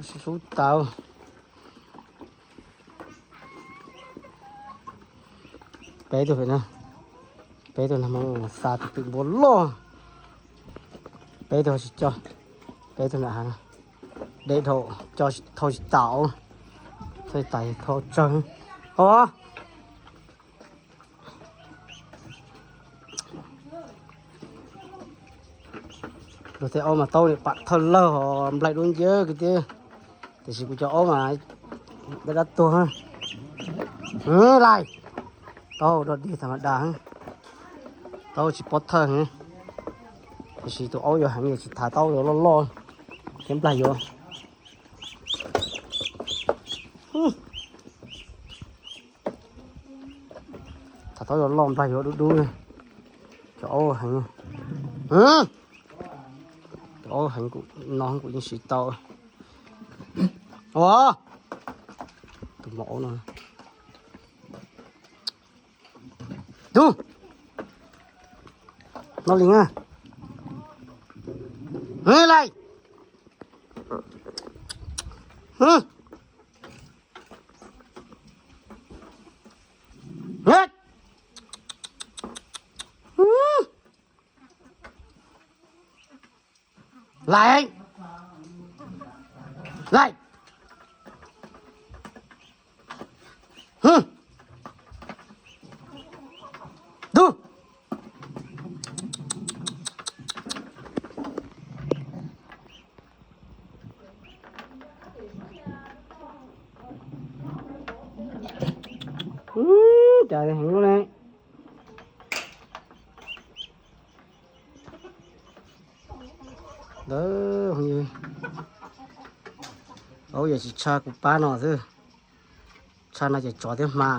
Sub tau. Peb tug pem na, peb tug no mas xa tus twm npua loj. Peb tug tsis coj, peb tug na, dej dhau, coj thauj tsis tau, thauj tsis tau thauj tsawg os. Luag tej aub mas taub pam thawj lawg os, nplaig dub nciab kiag thiab. Tiam sis kuv cov aub mas dab dab tuag. Lais, taub dog dig tham ma das, taub tsis pob thawj heev. Tiam sis tus aub yuav heev, yog tsis tham taub yuav loj loj thiab nplaig yuav. Tham taub yuav loj nplaig yuav dub dub. Cov aub heev, cov aub heev kuv no kuv yeej siv tau. Ua, tus maum aub no. Tub, no li na. Lais. Lais. Lais. Tub. Cas heev lub ne. Ntawd, aub yog tsis tshaj kuv pab no xwb, tshaj no ces tsov thiab hma.